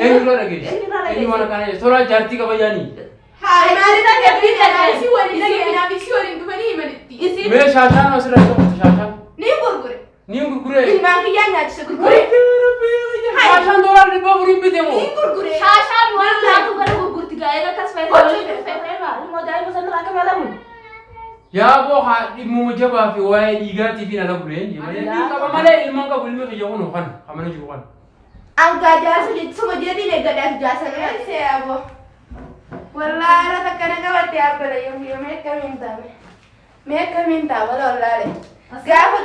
Eenyurraa dhageesse? Eenyurraa dhageesse? Eenyu waan akkanaa jedhe? Tolaa jaartii qaba jaanii. Haa maaliif Isii dhagee isii waliin dhageenyaaf isii waliin dhufanii himanitti. Isiin Mee shaashaan asirraa qabatu shaashaan. Ni gurgure. Ni gurguree. Ilmaan kiyyaan nyaachise gurgure. Shaashaan doolaara 400 bite moo? Ni gurgure. Shaashaan waan laatu gara gurgurti gaa'ela akkas fayyadamu. Ilmoo daa'ima sanarraa akka malamu. Yaa boo haa dhimmuma jabaa fi waa'ee dhiigaatii fi nala bulee hin malee. Ni qaba malee ilmaan qabu ilmi kiyya kun kan kamana jiru kan. Angaa jaarsa jechuun jedhiin eeggadhaaf jaarsa nama isee aboo. Wallaahi irra takka na qabatte abbala yommuu mee akkamiin taame. Mee akkamiin ta'a wala wallaale. Gaafa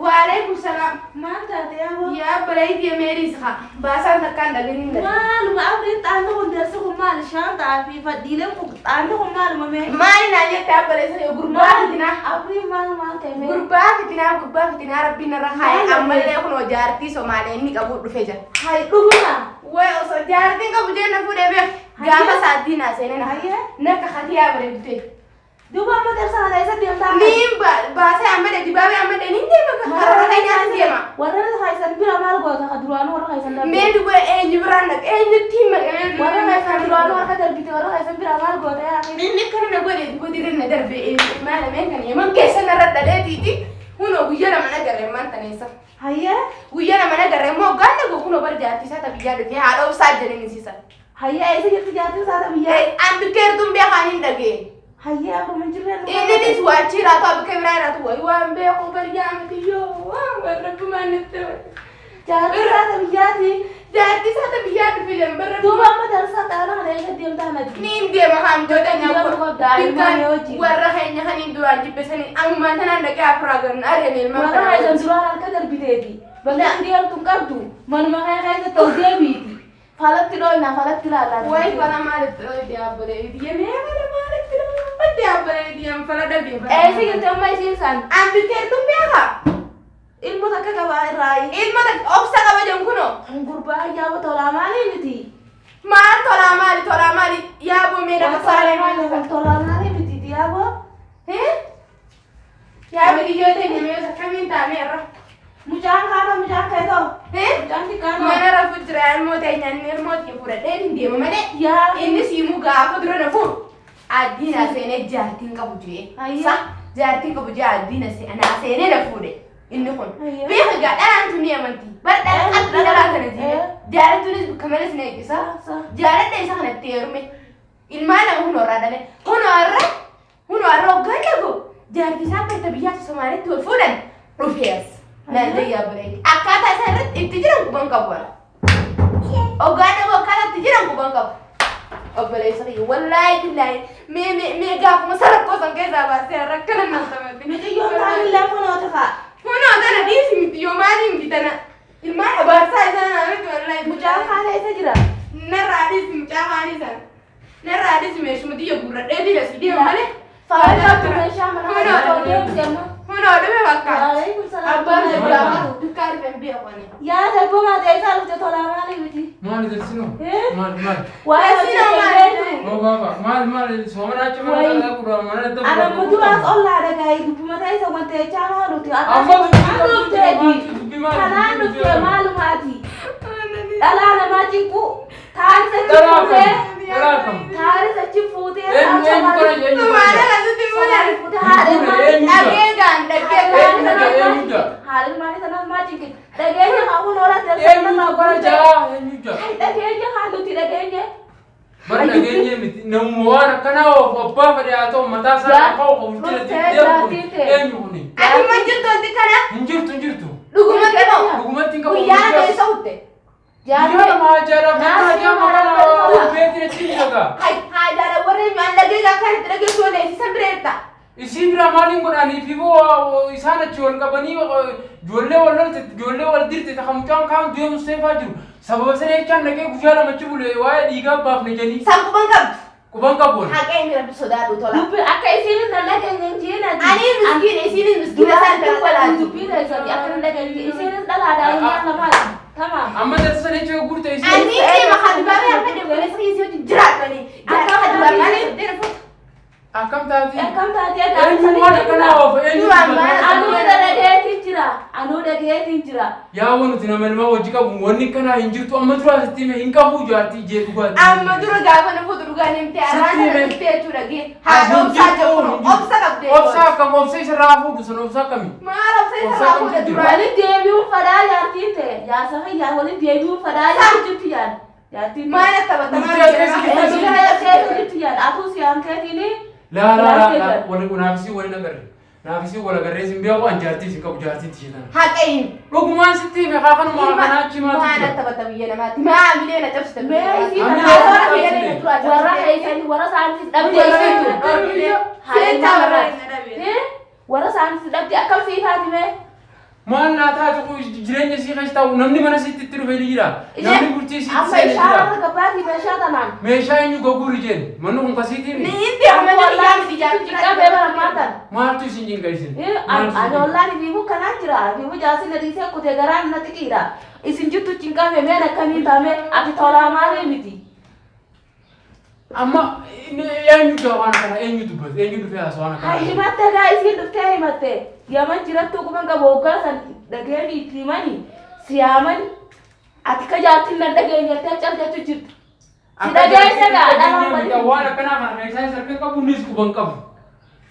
waalaikum salaam. Maal taate yaa Yaa abbala itti meerii haa baasaan takkaan dhaganii hin Maaluma afriin xaanni kun darsi kun maali shaan ta'aa fi fadhiileen kun xaanni kun maaluma mee? Maali naan jette abbala isa yoo gurbaa fitinaa. Afriin maal maal ta'e mee? Gurbaa fitinaa gurbaa fitinaa rabbiin irra kaa'e ammallee kunoo jaartii Somaalee inni qabu dhufe jira. Hay dhuguma. Way osoo jaartiin qabu jee na fuudhee beek gaafa saattii naa seenee na Hayyee. nakka hatiyaa bareeddee. Duuba amma darsa kana eessa deemtaa? Niin baasee amma dhee dibaabee amma dhee niin deema karoora keenyaatti deema. Warra keessan bira maal goota ka duraanuu warra keessan darbite. Mee duba eenyu biraan dhaqe eenyutti hin maqamee Warra keessan duraanuu harka darbite warra keessan bira maal goota yaa akhi? Inni akkana na godhe duba dirree na darbe maal ameen kan yeman keessa narra dhaleetiiti kunoo guyyaa lama nagarre maan taneessa. Hayyee. Guyyaa lama nagarre immoo hoggaan dhagu kunoo bar jaartii isaa biyyaa dhufee haadha obsaa jedhanii siisa. Hayyee eessa jirti jaartiin isaa biyyaa? An bikkeertuun beekaan hin dhagee. Hayyee akkuma hin jirre nu. Inninis waachi jiraatu abika biraa jiraatu wayi waan beeku baryaa mitiyyoo waan waan rabbumaan natti ta'e. Jaartiin isaa biyyaati. Jaartii isaa biyyaa dhufe jambarra. Duuba amma darsa xaana kana eessa deemtaa nati? Niin deema haamtoota nyaata. Warra keenya kan hin duraan jibbisanii ammumaan tanaan dhaqee afuraa gannu ari'an ilmaan Warra keessan duraan harka darbiteeti. Bakka hin deemtu hin qabdu. Manuma kee keessatti ol deebiiti. Falatti dhooyna falatti ilaallaa. Wayi fala maalitti dhooyte abbalee biyya mee fala maalitti dhooyte abbalee biyya fala dhabee. Eessa jirti amma isiin san? An bikkeertuun beekaa. Ilmo takka qabaa irraayi. Ilma takka obsa qaba jedhu kunoo. Kun gurbaa yaaba tolaa maali miti? Maal tolaa maali tolaa maali yaaboo mee nama saalee maali. Kun tolaa maali miti yaaboo? Yaa biyyoo ta'e mee akkamiin taa'ame irra. Mucaan kaana mucaan kee ta'u. Mucaan xiqqaan Mana rafu jira ilmoo ta'e nyaanni ilmoo ta'e fudhadhee hin deema malee. Yaa. Inni siimuu gaafa dura na fuudhu. Addiin aseenee jaartiin qabu jee. Ayya. Sa jaartiin qabu jee addiin aseenee seenee na fuudhe. Inni kun. Ayya. Beeka gaa dhalaan tun ni amanti. Bar dhala qalbii dhalaa kana jiire. Eh. Jaalattuunis bakka malas na eeggisa. Sa. Jaaladha isa kanatti heerume. Ilmaan lama kun warraa dhale. Kun warra kun warra hoggaan dhagu. Jaartii isaa bakka biyyaatti Somaalitti wal fuudhan dhufee as. Naan jayyaa bareedi. Akkaataa isaa irratti itti jiran quban qabu bara. Hoggaan dhagu akkaataa itti jiran quban qabu. Obboleessa kiyya wallaahi billaahi mee mee mee gaafuma sarakkoo san keessaa baasee har'a akkana naan taphate. Miciyyoon taanillee kunooti kaa. Kunoo tana dhiisi miti yoo maaliin miti tana. Ilmaan abaarsaa isaa naa miti wallaahi. Mucaan kaana eessa jira? Narraa dhiisi mucaa kaanii sana. Narraa dhiisi meeshuma xiyya gurradhee dila si deema malee. Faaya meeshaa mana Kunoo kana ol deemti amma. Kunoo dhufe fakkaata. Waalaikum salaam. Abbaan darbaa dukkaa dhufe hin beeku ani. Yaa darboo maatee isaa dhufte tolaa maali miti? Maali darsinoo? Eh? Maali maali? Waa'ee Darsinoo hojii maali? beektu. Oo baaba maali maali soomana achi mana Wayi. dhalaa gurraa mana dabra. Ana muduraas ollaa dhagaa'ee dubbuma ta'e isa wanta jechaa maaluti. Amma dhufteeti. dubbii maali? Kanaan dhuftee maalumaati. Dhalaa namaa cinqu. Taanis achi Dhalaa fuutee. kam? Dhalaa kam? Taanis achi fuutee. Eenyu eenyu kana eenyu Somaaliin kana? asitti fuudhan. Fuutee haadha ilmaanii. Eenyu Dhagee gaan dhagee Eenyu gaan. jaa eenyu jaa? Haadha ilmaanii sanaaf maa cinqi. Dhageenya haa kun oola Eenyu kana jaa eenyu jaa? Dhageenya haa nuti dhageenya. Bar dhageenye miti namuma waan akkanaa oofu abbaa fedhe haa ta'u mataa isaa Yaa, haa ka'u qabu jala dhuftee deemu kun jaatii ta'e. eenyu kuni? Ati ma jirtu wanti kana Hin jirtu hin jirtu. dhugumatti moo Dhugumatti hin qabu. guyyaa keessa hutte. Guyyaa lama haajaadhaaf Naasii haajaa maraa magaalaa beetiin achi jira. Hay haajaadha warra eenyu dhagee gaa kan itti dhageessu wala isiisan bira jirta. Isii bira maaliin godhanii fi boo isaan achi wal qabanii ijoollee wal lolte ijoollee wal dirte ta mucaan kaan du'ee Mustafaa jiru. Sababa sana jechaan dhaqee guyyaa lama achi bule waa'ee dhiigaa baafne jedhanii San quban qabdu. quban qabu. Haqa inni rabbi sodaadhu tola. Dubbi akka isiin hin dhageenye hin jiinati. Ani miskiina isiinis miskiina isaan Duraan daldalaati. dubbii keessatti akka hin dhageenye isiinis dhalaadhaa ilmaan lamaati. Tamaam. Amma darsa jecha gurte isii. Ani deema hadubaabee harka deemuunis isii wajjin jiraatanii. Akka hadubaabee maaliif Akkam taati? Akkam taatee Eenyu waan akkanaa oofu eenyu Duraan maal Anuu dhalageetii jira. jira. Anuu dhageetiin jira. Yaa wanti nama ilmaa hojii qabu wanni kana hin jirtu amma dura asitti hime hin qabu jaartii jee dhugaati. Amma dura gaafa na fuutu dhugaan himte arraan sana dhuftee jechuudha gee. Haadha obsaa jedhu obsa qabdee. Obsa akkam obsa isa raafuu sun obsa akkami? Maal obsa isa raafuu dura. Walitti deebi'uun fadhaa jaartiin ta'e jaarsa fayyaa walitti deebi'uun fadhaa jirti yaad. Jaartiin Maal taphatama? Jirti yaad atuu siyaan keetiin. Laa laa laa wali naafisii wali nagarre. Naafisii wal agarree sin beeku an jaartii sin qabu jaartiin tishee tana. Haqeeyin. Dhugumaan sitti hime haa kanuma kanaa achi maatu Maal jira. taphata biyya namaatti? Maa milee na cabsite? Mee isii kana warra keessanii warra isaaniis dhabdee isiitu. Warra isaaniis dhabdee akkam sii taati mee? Maal naa taatu jireenya sii keessa taa'u namni mana siitti itti dhufee ni jira. Namni bultii siitti Amma seenee jira. ishaarra gabbaatii meeshaa tanaan. Meeshaa eenyu gogurri jeen manni kun kasiitii Ni hindi amma biyyaa miti jaartii. Xiqqaa bara maatan. Maaltu isin jinqa isin? Ani ollaan fiigu kanaan jira. Fiigu jaarsi na dhiisee kutee garaan na xiqiidha. Isin jirtu cinqame meen akkamiin taame ati tolaa maalii miti. Amma eenyu waan kana eenyu dubbate eenyu dhufee haasawaan Hai akkana. himatte gaa isiin dhuftee himatte. Yaman jirattu quban qabu hoggaa san dhageeni itti himani siyaaman ati ka jaartiin nan dhageenyattee calqatu jirtu. Si dhageesse gaa dhala waliin. Waan akkanaa kana keessaa isa harka qabu nis quban qabu.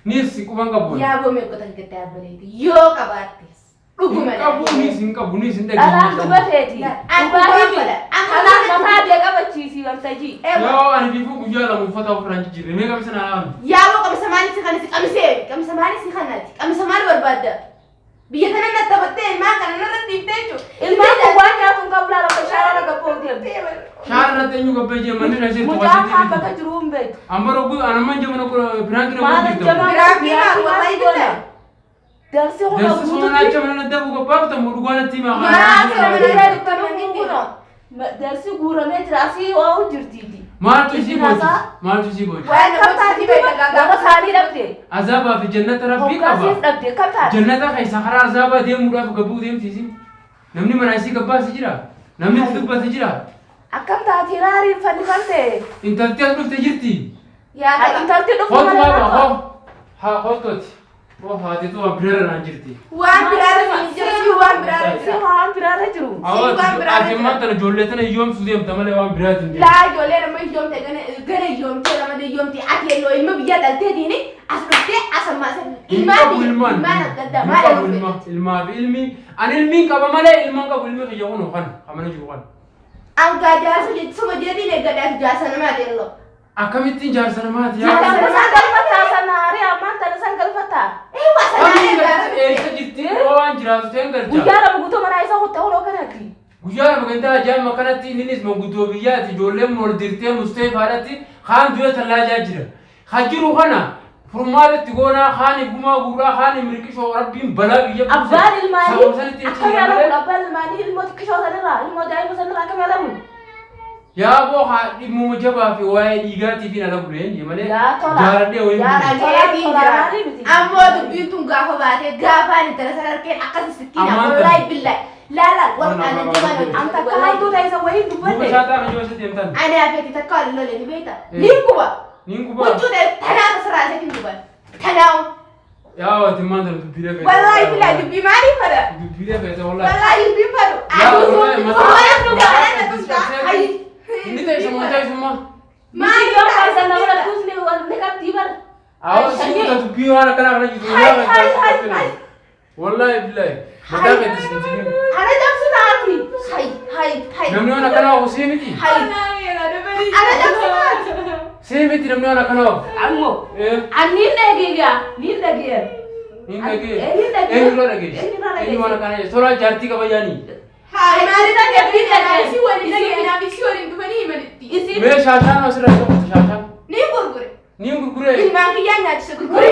Nis quban qabu. Yaa boomee qotan gattee abbaleeti yoo qabaattes dhuguma. Hin qabu nis hin qabu nis hin Dhalaan dhageenye. dhuga feeti. Dhugaa himi. Kanaan mataa dee qabachiisi waltajii. Yoo ani fiifuu guyyaa lama uffata ofirraan jijjiirre mee qabisa naa laami. Yaa boo qamisa maali si kana si qamisee qamisa maali si kanaati qamisa maal barbaadda? Biyya tana na taphattee ilmaan kana narra dhiiftee jechuudha. Ilmaan kun waan nyaatu hin qabu laala bakka shaarara gabboo deemte. Shaara irratti eenyu gabbee jee manni na seetu Mucaan kaan bakka jiru hin beektu. Amma rogu anamman jabana piraanki na Maal godhu jamaa Piraanki maal wallahi billahi. Darsi hunda Darsi soonaa jabana na dabu gabbaaftamu dhugaa natti himaa. Maal Darsi guuramee jira asii waa jirtiiti. Maaltu isii gochis? Maaltu isii gochis? Waan namoota beekta Warra isaanii dhabde. Azaabaa fi jannata rabbii qaba. Hoggaasiif dhabde kam taate? Jannata keessa karaa azaabaa deemuudhaaf gabbuu deemti isin. Namni mana isii gabbaasi jira. Namni itti dubbate jira. Akkam taate raariin fannifamte? Intalti as dhufte jirti. Yaa Intalti dhufu Hootu malee baaba rakkoo. hoo. Haa hootooti. Hoo haatetu waan biraarra naan jirti. waan biraarra hin jiru waan biraarra Si jira. waan biraarra jiru. waan biraarra Ati ammaan tana ijoollee tana hiyyoomsuu deemta malee waan biraatiin deemta. Laa ijoollee nama hiyyoomte gana hiyyoomte nama hiyyoomte ati elloo ilma biyya dhalteetiin as dhuftee as ammaa as ilmaan ilmaan ilmaan adda addaa Hin maal qabu dhufe. ilma ilmaa fi ilmi ani ilmiin qaba malee ilmaan qabu ilmi kiyya kunoo kan amana jiru kan. Angaa jaarsa jechuun jeetiin eeggadhaaf jaarsa namaati elloo. Akkamittiin jaarsa namaati yaa? Jaarsa san galfataa sana harii ammaan tana san galfataa. Eewwa sanaa Kamiin eeggaadhaaf. eessa jirti waan jiraatu ta'een galcha. Guyyaa lama guutuu mana isa kutte huloo kanatti. Guyyaa lama gandaa ajaa'ima kanatti inninis manguddoo biyyaati ijoolleen wal dirtee mustee faadhatti kaan du'e tallaajaa jira. Kan jiru kana furmaata itti goonaa kaan gumaa guuraa kaan mirqishoo rabbiin balaa biyya buuse. Abbaan ilmaanii Sababa sanitti akkam jecha yaalamu abbaan ilmaanii ilmoo xiqqishoo sanirraa ilmoo daa'ima sanirraa akkam yaalamu. Yaa boo haa dhimmuma jabaa fi waa'ee dhiigaatii fi ala buleen jee malee Yaa tola. jaaladhee wayii Yaa bulee. Dhageetiin jira. Maalii miti? Ammoo dubbiin tun gaafa baate gaafaan intala sana harkeen akkas sikkiin Ammaan wallahi tana. billahi. Laala waan Waan ani abbaa jabaan Anta akka hamtuu ta'e isa wayii Duuba dubbatte. shaataa kan jiru deemtan. Ani afeeti takka wal lole ni beekta. Eh. Ni guba. Niin gubaa. Huccuu ta'e tanaa tasirraa iseetiin guban. Tanaawu. Yaa waati maan tana dubbiilee feete. Wallahi billahi dubbii maaliif fada? Dubbiilee feete wallahi. Wallahi dubbii fadu. Yaa wallahi mataa. Inni ta'e summa ta'e summa. Maali yoo kaasan nama lakkuus ni ni qabdii bara. Awwa suuta dubbii waan akkanaa kana jiru. Hai, hai, hai, hai. Wallahi billahi. Mataa feete sin jigin. Ana cabsu taati. Hai, hai, hai. Namni waan akkanaa ofu see miti. Hai. Ana cabsu taati. See miti namni waan akkanaa ofu. Ammoo. Eh. Ani niin dhageegaa niin dhageen. Niin dhagee. Niin dhagee. Eenyurraa dhagee? Eenyurraa dhagee? Eenyu waan akkanaa jedhe? Tola jaartii qaba jaanii. Hai, maali dhagee? Isii waliin dhagee. Isii waliin dhufanii himanitti. Isin Mee shaashaan asirraa isa qotu shaashaan. Ni gurgure. Niin gurguree. Ilmaan kiyyaan nyaachise gurgure.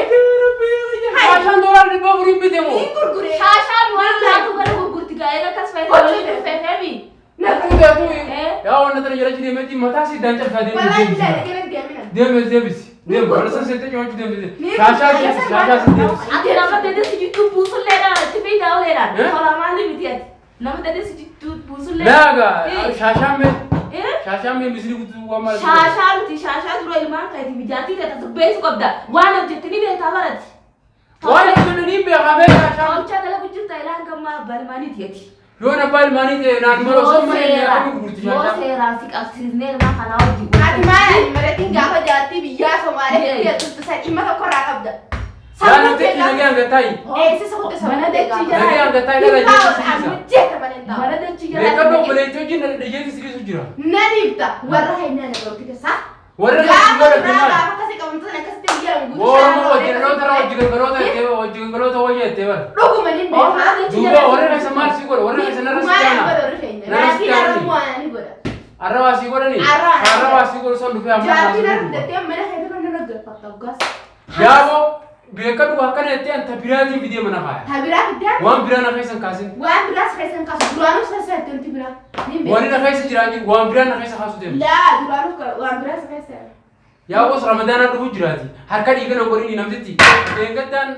Shaashaan doolaara 400 bite moo? Ni gurgure. shaashaan waan taatu gara gurgurti gaa'ela akkas fayyadamu feefeemi. Kuutuu Eh. yaa waan tana jala jireemetti mataa si daan cabsaa deemu. Wallahi billahi dhagee deemina. Deemu deebisi. Deemu warra san seentee cimachuu deemu. Ni Shaashaa deebisi shaashaa si deebisi. Ati nama dandeessu jidduu buusulleedha itti fiidaa Eh? Tola maali miti ati. Nama dandeessu jidduu buusullee. Laaga Eh. shaashaan mee Eh? shaashaan mee misli guutuu waan maal. Shaashaa miti shaashaa dura ilmaan keeti mijaartii keeta sibbeessu qabda. Waan hojjette ni beektaa barati. Waan hojjedhu niin beekaa beekaa shaam. Tolcha dalagu jirta ilaan gammaa abbaa ilmaaniiti ati. Yoo abbaa ilmaanii ta'e naan mala osoo mana hin akkamii gurgurti Yoo shaashaa. seeraan si qabsiisnee ilmaan kanaa wajjin. Ati maal maratiin gaafa jaartii biyyaa Somaaliyaa turte san dhimma tokko irraa qabda. Yaa namtichi nagee hangattaayi. Eegsisa hundi Mana dachii jala. Nagee hangattaayi dhala jeetii siisa. Hojjeta malee hin taa'u. Mana dachii jala. Beekadhu obboleettii wajjin dhiyyeetii sigisu jira. Na dhiibta warra hennaa na dhorkite saa. Warra Gaafa kan godhate duraa maal? gaafa akkasii qabamtu sana akkasitti biyya lama guutuu Oromoo sharaa wajjin dhaloota irraa wajjin gangaloota jettee wajjin gangaloota wayya jettee bara. Dhuguma ni Oh, beekaa. mana dachii Duuba jala. warra keessa maal sii godha? Warra keessa narra si Maal jaana. godha warri keenya? Narra si Laakiin jaana. arra waan ni godha. Arra waa sii godhani? Arra waa sii Arra waa sii godhu son dhufee amma Jaartiin sii arra godhu. fudhattee mana keessa kan narra galfatta hoggaas. Yaaboo beekadhu akkana jettee anta biraatiin fidee mana kaaya. Ta biraa fiddaan Waan biraa na keessa hin kaasin. waan biraas keessa hin kaasu duraanuu sassaatti wanti biraa. Ni beeku. Wanni na keessa jiraan jiru waan biraa na keessa kaasu deema. Laa duraanuu waan biraas keessa. Yaaboo ramadaanaa dhufu jiraati. Harka dhiiga na godhini namtitti. Deengaddaan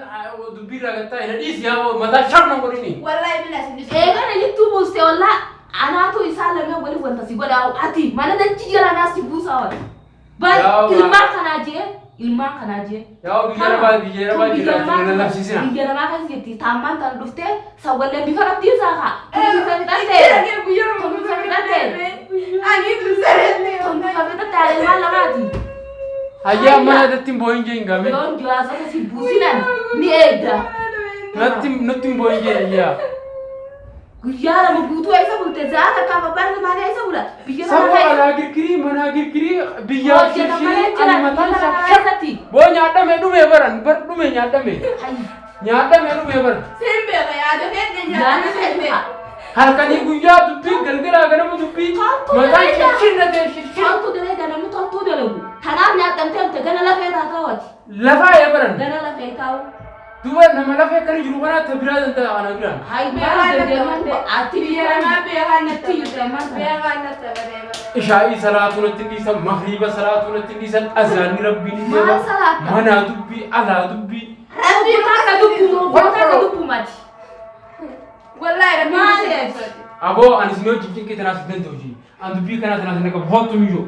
dubbii irraa gattaa na dhiisi yaaboo mataa shar na godhini. Wallaahi bilaa sin dhiisu. Eegana jittuu buuste wallaa anaatu isaan lameen waliif wanta si godhaa ati mana dachii jala naas si buusaa wal. Bal Yaa waa. ilmaan kanaa jee ilmaan kanaa jee. Yaaboo biyya rabaa biyya rabaa jiraati na lallabsiisina. Biyya namaa keessa jirti taammaan tan dhuftee sawwallee bifa qabdiin saakaa. Bifa fixattee. Bifa fixattee. Ani dursaree. Bifa fixattee ilmaan lamaati. Hayyaa mana natti hin boo'in jee hin gamin. Yoon jawaasota si buusinan ni eegda. Natti nutti hin boo'in jee yaa. Guyyaa lama guutuu eessa bulte zaata takkaaf abbaan ilmaanii eessa bula? Biyya Sababa namaa keessa. alaa girgirii manaa girgirii biyyaa Hojjeta malee shirshiri jira ani biyya mataan namaa isaa keessatti. Boo nyaadhame dhumee baran bar dhume nyaadhame Hayyi. nyaadhame dhumee baran Sin beeka yaada fe'e Yaada fe'e. halkanii guyyaa dubbii galgalaa ganama dubbii Toltuu mataan dalagaa. shirshirna ta'e shirshir Toltuu dalagaa namni toltuu dalagu. Kanaaf nyaadhamtee hafte gana lafee taataa wati. lafaa ee baran Gana lafee taa'u. duuba nama lafee akkana jiru kanaa ta biraa danda'a kana biraan Hayyi maal dandeeman ati Biyya biyya namaa beekaa natti Itti jirti ammaan kana. Beekaa natti baree. ishaa'ii salaatuu natti dhiisan magriiba salaatuu natti dhiisan azaanni rabbiin ni Maal deema salaatta? manaa dubbii alaa dubbii Rabbi Goota akka dubbu goota akka dubbu mati. Wallaahi rabbi Maaliif? aboo ani isin wajjin cinqii tanaas hin danda'u jii an dubbii kanaa tanaas hin dhaqqabu hoottu miyyoo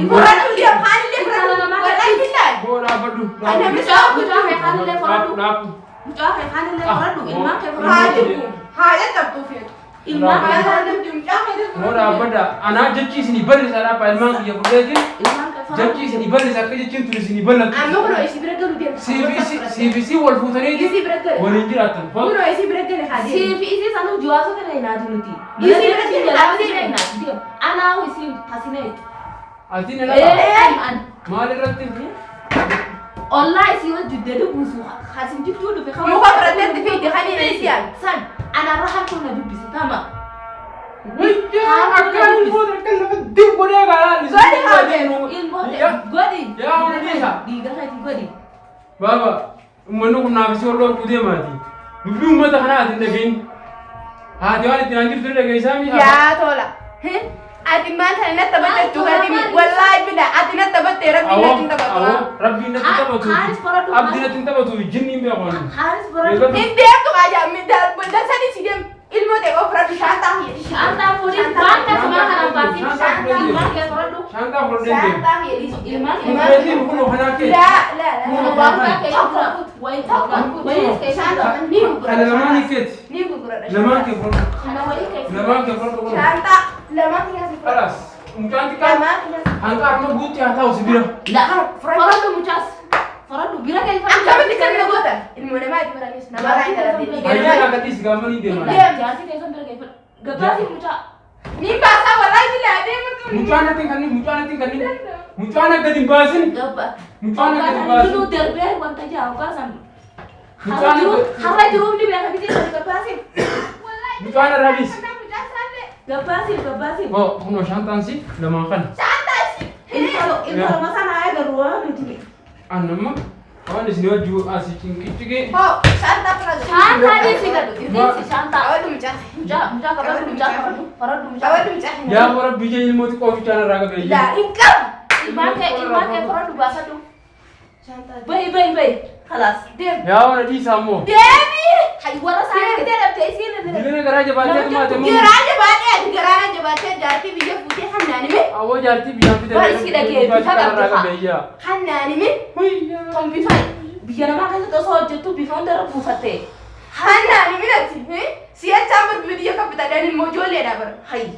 Fudhadhu deemu haalillee fudhadhu. Wallaahi billaahi. boo dhaabbadhu Ana Mucaa mucaa kee kaanillee fudhadhu. dhaabbu Mucaa kee kaanillee fudhadhu. Ilmaan kee Haa fudhadhu. jibbu. Haa caccabtuu feetu. Ilmaan kee Haa fudhadhu. dubbi mucaa feetu. Moo dhaabbadha anaa jechi isinii bal'isa dhaabba ilmaan kiyya fudheetiin Ilmaan kee fudhadhu. jechi isinii bal'isa akka jechiin tun isinii bal'attu Amma kunoo isii bira galu deemu. CBC wal fuutaniiti Isii bira gale. waliin jiraattan Kunoo isii bira gale haa deemu. Siif isii sanuu jawaasota na hinaati nuti. Isii bira Jalaa gale. si hinaati deemu. Anaa isii tasinee. ati na Ee laba an maal irratti Ollaa isii wajjin gadi buusu hasin jidduu dhufe Muka fudhattee fiigde kan inni isii yaadu. San anarra harkuu na dubbise tama. wayyaa akkaan ilmoota akka lafa dib godhee gaalaa Godhi haa deemu. Ilmoo Yaa. godhi. Yaa hona dhiisa. Dhiiga keetii godhi. Baaba uummanni kun naaf isii wal dhorkuu deemaati dubbii uummata kanaa ati hin dhagahin haati waan itti naan jirtu ni dhageessaa mi Yaa tola. Ati maal kana natti taphachuu kadhimi. Wallaahi bilaa ati natti taphattee rabbiin natti hin taphatu. Awoo rabbiin natti taphatu Haaris fudhadhu. abdii natti hin taphatu jinni hin beeku ani. Haaris fudhadhu. Hin deemtu qaaja dasanii si deemu. Ilmoo ta'e of rabbi shaantaa hiyyeessi. Shaantaa fuudhii waan akkasumaa kanaan baasii. Ilmaan kee fudhadhu. Shaantaa fudhadhee deema. Shaantaa hiyyeessi. Ilmaan kee Kun fudhatee kun kanaa kee. Laa laa laa. Waan kee fudhadhu. Wayi wayi kee Shaantaa ni gurgura. Kana lamaan keeti. Ni gurgura. Lamaan kee fudhadhu. Kana wayi kee fudhadhu. Lamaan kee fudhadhu kun. Shaantaa lamaan kiyyaasi fudhadhu. Khalaas. Mucaan xiqqaan Lamaan kiyyaasi. hanqa harma guutti haa ta'u si bira. La fudhadhu mucaas. Fudhadhu bira kee fudhadhu. Akkamitti kan na gootan? Ilmoo namaa itti baranis namarraa hin dalagne. Hayyee akkatti gaamanii deemaa. Jaarsi keessan bira kee fudhadhu. Gabbaasii mucaa. Ni baasaa wallaahi bilaa deemtu. Mucaan natti hin kennin mucaan natti hin kennin mucaan akka hin baasin Gabba. mucaan akka hin Hoggaa baasin san darbee wanta jaa hoggaa san. Mucaan Har'a jiruuf ni beeka bitee sana gabbaasii. mucaan irraa dhiisi. Gabbaasii gabbaasii. Hoo kunoo shaantaan si lamaan kana. Intalo intaloma sana agarru waan nuti. Annamma waan isin wajjin asii cinqiccigee Hoo shaantaa fudhadhu. Shaantaa dhiisi gadu dhiisi shaantaa. Qabadhu mucaa. Mucaa mucaa qabadhu mucaa qabadhu faradhu mucaa. Qabadhu mucaa. yaa hora biyya ilmoo xiqqoo mucaan irraa qabee Laa hin qabu. Ilmaan kee faradhu baafadhu. Shaantaa. Bahi bahi bahi. Khalaas deem. yaa hora dhiisaa immoo Deemi. Hay warra isaanii fidee dhabdee isiin Dilina garaa jabaatee tumaate immoo Garaa jabaatee ati garaana jabaatee jaartii biyya fuutee hannaanime. awwoo jaartii biyyaan fidee Bar isii dhagee bifa qabdu haa. qabee yaa. Hannaanime. Huyyaa. Kan bifa Biyya namaa keessatti osoo hojjettu bifa hundarra buufatte. Hannaan minati si'achaan bar biyya kan bitadhaan immoo ijoolleedha bara. Hayyi.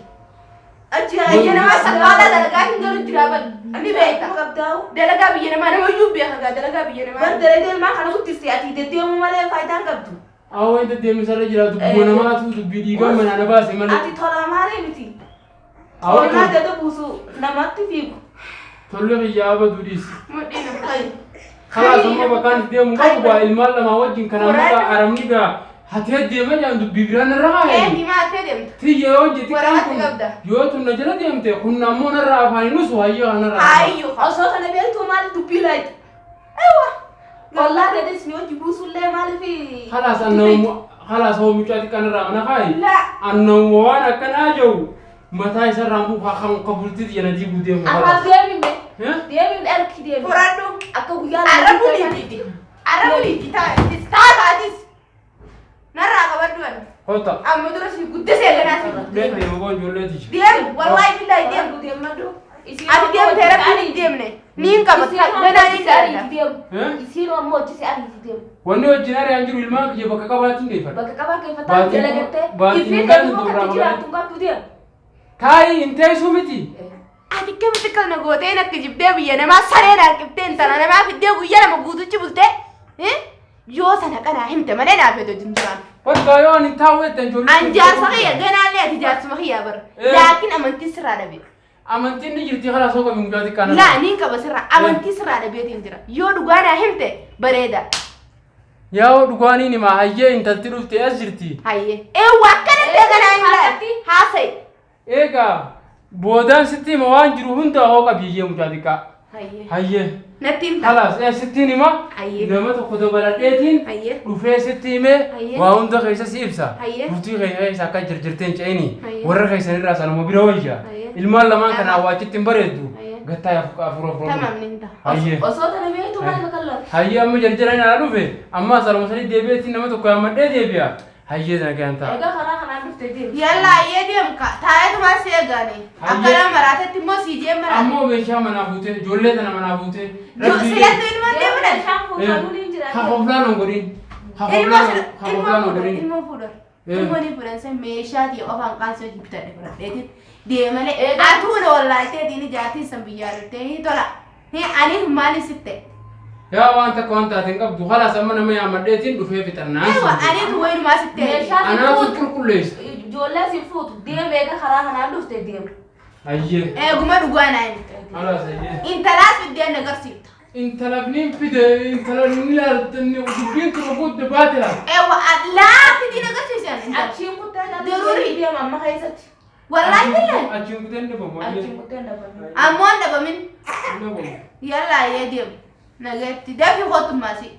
Achi biyya namaa salphaadhaa dalagaa hin galu jira bara. Ni beekta. Qabdaa'u. Dalagaa biyya namaa namayyuu beeka gaa dalagaa biyya Bar namaa. dalagee ilmaan kana guddifte ati deddeemuu malee faayidaa hin qabdu. Awwa inni deddeemisarra jira dubbuma namaatu dubbii dhiigaa manaa na baase malee. Ati tolaa maalee miti. Awwa Tolaa gada buusu namatti fiigu. Tolli kiyyaa baduu dhiisi. Mudhiin. Hayyi. Kalaas amma bakkaan itti deemu qabu gaa ilmaan lamaa wajjin kanaan maqaa aramni gaa hatee deema jaan dubbii biraan irra kaa'e. Eenyu maattee deemta? Tiyya yoo hojjete Waraqaa kun qabda. yoo tun na jala deemte kun ammoo narraa afaan hin usu hayyoo kanarraa. Haayyu. Osoo kana beektuu maaliif dubbii laayita? Ewa. Ollaa gadis ni hojii buusullee maaliif? Kalaas annamuma kalaas hoo mucaa xiqqaan irraa mana kaa'i. Laa. Annamuma waan akkanaa jiru mataa isarraan buukaa kan kabultii xiyya na diiguu deemu. Afaan deemime. Eh? Deemime erki deemi. Furadhu. Akka guyyaa Arra buliiti. Arra buliiti taatis taataatis. Narraa qabadhu ani. Kota. Amma dura si guddisee ganaa si Deem guddisee. deema boo ijoollee tiyya. Deemu wallaahi billaahi deemu. Deemadhu. Ati deemtee rabbiin hin deemne. Ni hin qabatu. Ganaa ni jaalladha. Eh? Isiin ammoo hojii ariiti deemu. Wanni wajjin ari'aan jiru ilmaan kiyya bakka qabaatiin geeffadha. Bakka qabaa keeffataa Baatiin- dalagattee baatiin ifii galu deemuu duraa akka jiraattu hin qabdu deemu. Taayi hin teessuu miti. Ati akkamitti kana gooteen akka jibdee biyya namaa sareedhaan qibtee intala namaa fiddee guyyaa lama guutuchi bultee yoo sana kanaa himte malee naaf eetu wajjin jiraan. Bakka yoo ani hin taa'u jettan ijoollee. An jaarsa kiyya ganaallee ati jaarsuma kiyyaa bara. Eh. Laakiin amantii sirraa dhabe. Amantiin ni jirti karaa soo qabi mucaa xiqqaa Laa niin qaba sirraa amantii sirraa dhabeetiin jira. Yoo dhugaa naa himte bareeda. Yaa'oo dhugaaniin himaa hayyee intalti dhufte as jirti. Hayyee. Eewwa akkanatti ganaa hin laatti. Haasa'i. Egaa boodaan sitti hima waan jiru hunda hoo qabiyyee mucaa xiqqaa. Hayyee. Hayyee. Natti himta. Kalaas sittiin hima Hayyee. nama tokko dabaladheetiin Hayyee. dhufee sitti himee Hayyee. waa hunda keessa si ibsa. Hayyee. Bultii keenya keessa akka jirjirtee hin ce'ini. Hayyee. Warra keessanirraa sanuma bira wayya. Hayyee. Ilmaan lamaan kana awwaachitti hin bareeddu. Hayyee. Gattaa afur afur. Tamam niin ta'a. Hayyee. Osoo tana beektu maal bakka lola? Hayyee amma jarjaraan ala dhufe amma saluma sadii deebi'eetti nama tokko yaammadhee deebi'a. Hayyee sana gahan ta'a. Egaa karaa kanaan dhufte deemi. Yalla hayyee deemka. Taa'eetuma si eegaani. Akkana maraatetti immoo si jee maraate. Ammoo meeshaa manaa fuutee ijoollee tana manaa fuutee. Silatti ilmoo deemuudhaan. Meeshaan fuudhanuu ni jira. Hafoflaan on godhin. Ilmoo Hafoflaan on godhin. ilmoo fuudhan. Eh. Ilmoo ni fuudhan san meeshaa ta'e qofaan qaansoo bitadhe fudhadheetiin deemalee. Atuu na wallaalteetiin ijaartiin san biyyaa dhuftee ni tola. Ani maaliif sitte? Yaa waan takka waan taate hin qabdu kalaas amma nama yaammadheetiin dhufee fixannaan. Ewa aniitu wayinumaa sitte. Meeshaa si Anaatu fuutu. qulqulleessa. Ijoollee si fuutu. Deemi egaa karaa kanaan dhufte deemi. Hayyee. Eeguma dhugaa naa himte. Kalaas hayyee. Intalaas fiddeen agarsiifta. Intalafniin fide intala ni ilaaltanni dubbiin tuma gudde baate laata. Ewa laa fidiin agarsiisan. Achiin kuttee Daruuri. deema amma keessatti. Wallaahi billahi. Achiin kuteen dhabamu. Achiin kuttee dhabamu. Ammoo hin dhabamin. Dhabamu. Yalla hayyee deemu. Nagatti dafii kottummaasi.